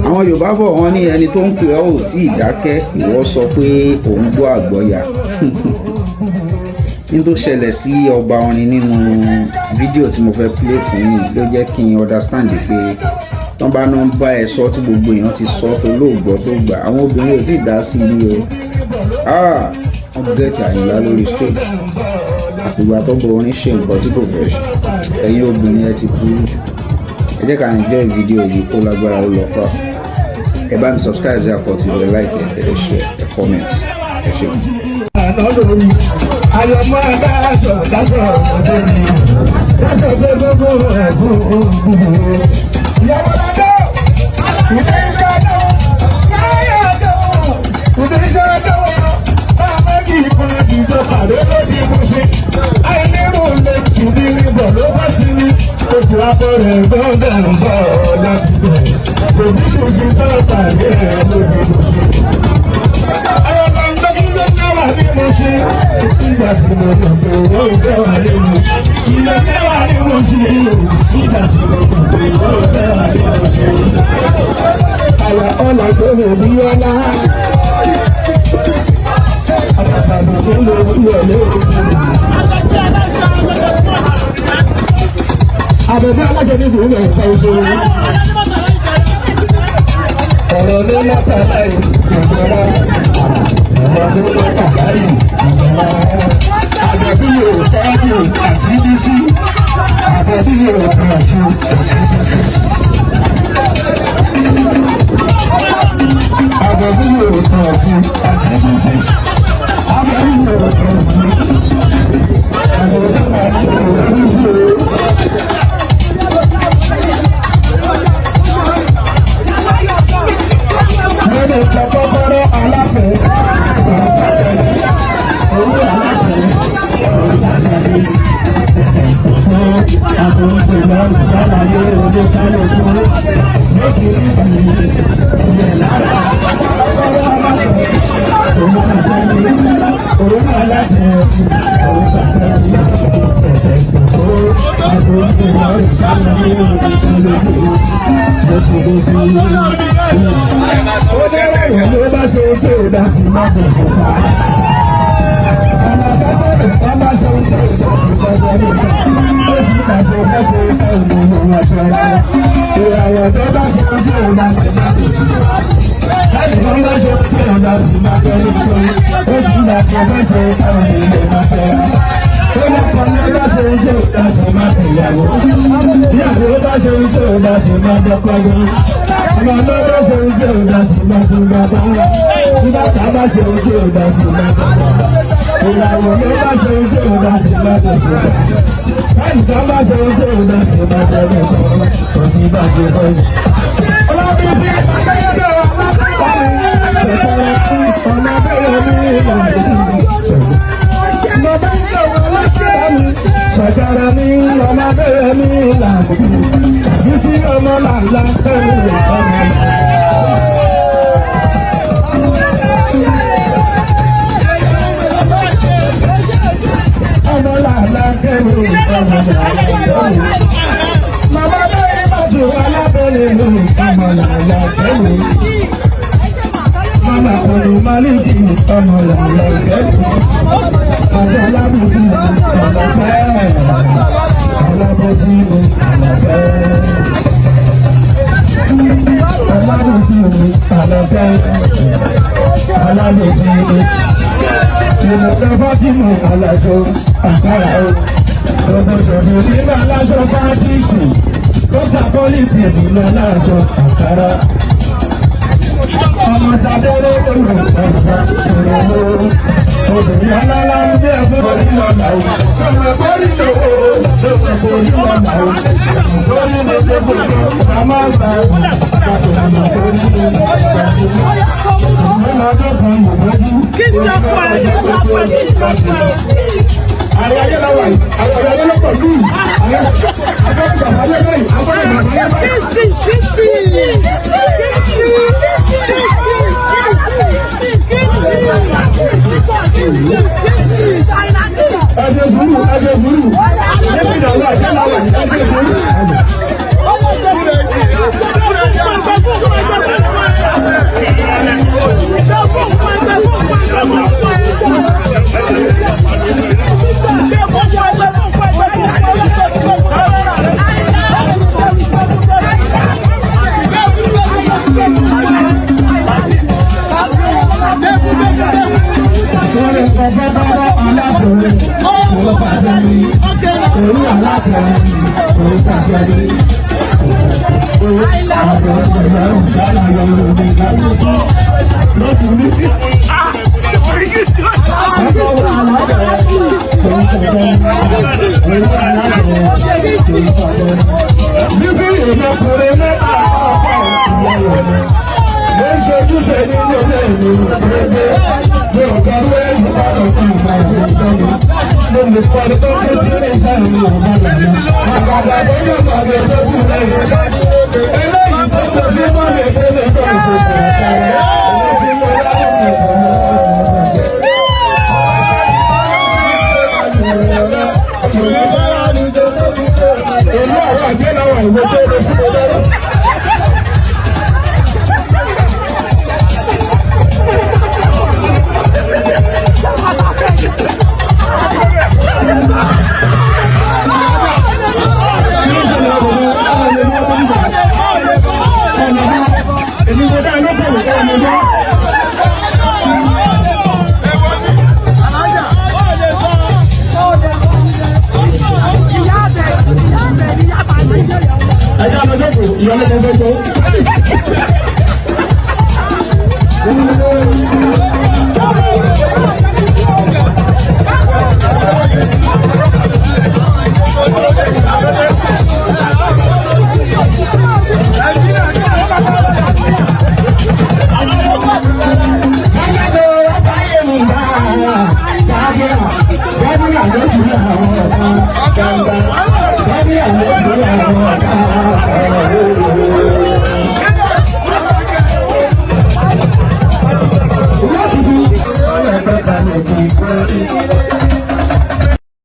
Àwọn Yorùbá bọ̀, wọ́n ní ẹni tó ń pè ọ́ ò tí ì dákẹ́, ìwọ sọ pé òun gbọ́ àgbọ́yà. Ní tó ṣẹlẹ̀ sí ọba orin nínú fídíò tí mo fẹ́ play fún yín ló jẹ́ kí n understand pé tán bá náà ń bá ẹ sọ, tí gbogbo èèyàn ti sọ, tó lóògbọ́ tó gbà, àwọn obìnrin ò tí ì dá sí i o. Ah, wọ́n get Àyìnlá lórí stage, àfìgbà tó bọ orin ṣe nǹkan tí kò fẹ́ ṣe. Ẹ̀yin obìnrin, ẹ ti kú. Ẹ jẹ́ ká enjoy fídíò yìí, kó lágbára, ó lọ fà. Ẹ bá mi subscribe sí Akọ TV, ẹ like, ẹ tẹ̀lé, share, ẹ comment. Ẹ ṣé. Ayọ̀mọ́ adájọ́ dájọ́ ọ̀dọ́ mi dájọ́ gbogbo ẹ̀gbọ́n gbogbo. Ìyàwó lọ́dọ̀ ìdí ìjọba láyé ọjọ́ ìdí ìjọba bá méjì kan jùlọ pàdé lórí ibùsùn. Àìnírò lè tù ní bọ̀ ló bá sí ní ojú abọ́rẹ̀ gbọ́ngàn bọ̀ láti bẹ̀. Òbí kò sí bá pàdé lórí ibùsùn. Nígbà tí mo mọ̀ pé ó fẹ́ wà nínú ilé fẹ́ wà nínú sí, nígbà tí mo mọ̀ pé ó fẹ́ wà nínú sí. Àyà ọ̀là tó lè bí ọlá. Àbàtàbà tó lè wí ọ̀lẹ́ òkú. Àbẹ̀fẹ́ alájẹ níbi ìlú ẹ̀ka ìṣòro. Ọ̀rọ̀ ló látàlá ìjọba. Ọ̀rọ̀ ló látàlá ìjọba. Àbẹ̀bí yóò tọ́jú àti bísí. Àbẹ̀bí yóò tọ́jú àti bísí. Àbẹ̀bí yóò tọ́jú àti bísí. Àbẹ̀bí yóò tọ́jú. Àbẹ̀bí yóò tọ́jú. Nínú kọ́kọ́rọ́ aláṣẹ, owó aláṣẹ, àbòǹkò lọ́rùn sálàyé oníkálukú, lóṣìṣì ìyẹn lára kọ́kọ́rọ́ aláṣẹ, òun kàṣẹ ní, òun aláṣẹ, òun kàṣẹ ní, ẹsẹ̀ ìgbàgbọ́, àbòǹkò lọ́rùn sálàyé oníkálukú, lóṣìṣì onírẹ̀yìn ló bá ṣe tí ò dá sí má bẹ̀ fún wa. Ọ̀nà bá ṣe tí ò dá sí má bẹ̀ fún wa. Ó sì bá ṣe bá ṣe fẹ́ òun òun aṣọ rárá. Ìràwọ̀ tó bá ṣe tí ò dá sí má bẹ̀ fún wa. Ẹnì kan bá ṣe tí ò dá sí má bẹ̀ fún wa. Ó sì bá ṣe bá ṣe fẹ́ òun òun aṣọ rárá. Ó lọ́kọ̀ ní bá ṣe tí ò dá sí má bẹ̀ ìyàwó. Ìyàwó bá ṣe tí ò dá sí má bẹ̀ kọ́. Ọmọ bá ṣe tí ò dá sí má bẹ̀ bàbá. Bàtà bá ṣe tí ò dá sí má bẹ̀ bàbá. Ìyàwó ló bá ṣe tí ò dá sí má bẹ̀ bàbá. Ẹnìkan bá ṣe tí ò dá sí má bẹ̀ bàbá. Kò sí bá ṣe fẹ́ sí. Ọlọ́bí sí akẹ́yẹ̀dọ̀ ọmọ abẹ́rẹ́ mi Bàbá ń lọ wọ́n lọ́sẹ̀ mi. Ṣàjára mi ọmọ abẹ́rẹ́ mi làbí. Bísí ọmọ làlá kẹ́mi ọmọ. Ọmọ làlá kẹ́mi ọmọ làlá kẹ́mi. Màmá bẹ́ẹ̀ bá ti wà lábẹ́rẹ́ mi ọmọ làlá kẹ́mi. Màmá kọlu Málíkì ọmọ làlá kẹ́mi. Ọjọ́ Ọlábísí ọ̀làfẹ́. Ọlábísí ọ̀làfẹ́. Ọlábísí ọ̀làfẹ́. Ọlábísí. Ìmọ̀lẹ́ Fátìmù aláṣọ àkàrà o. Gbogbo ṣòro nínú aláṣọ fásitì. Dókítà pọ́lìtì ìlú aláṣọ àkàrà. Ọmọ ṣàṣẹ́rẹ́ olùkọ́ ìṣòro. Obìnrin ọlọ́lá ń bí ẹ̀fọ́ orí lọ́nà o. Sọ̀rọ̀ borí lówó, sọ̀rọ̀ borí lọ́nà o. Borí ló ṣe gbogbo, a máa ń sa Ààrẹ ayé la wà yìí, ààrẹ ayé ló pọ̀ lù. Ààrẹ àgbẹ̀kọ̀ bàbá ayé báyìí, àgbẹ̀kọ̀ bàbá ayé báyìí. Ẹ ṣe sùúrù, ẹ ṣe sùúrù. Lẹ́sìn náà wà, ìyá náà wà, ẹ ṣe sùúrù. Bísí ìmọ̀kùnrin mẹ́ta ọkọ̀ ìyàwó mi. Mo ń ṣojúṣe nínú ilé mi gbogbo. Mi ò gbọ́ pé ìbára kan ìfàyà mi sọ́nù. Mo lè kọ́ ní tó kí sí ilé iṣẹ́ mi ò bá lọ. Àgbàgbà tó ní ọ̀gbọ̀n tó tún lẹ́yìn. Eléyìí tó kọ sí mọ́lẹ̀ tó lè tó ṣe kọ̀ọ̀kan. Èmi tí mo yá lọ́kàn ìfọ̀mọ́. Èmi àwọn àgbẹ̀ náà wà ìwé tó lè fún ọ lọ́rọ̀. Èmi mo dá lókòwò kọ́ ọmọ ọjọ́. Ẹja lọ jókòó, ìyá ló fẹ́ tó. Thank you.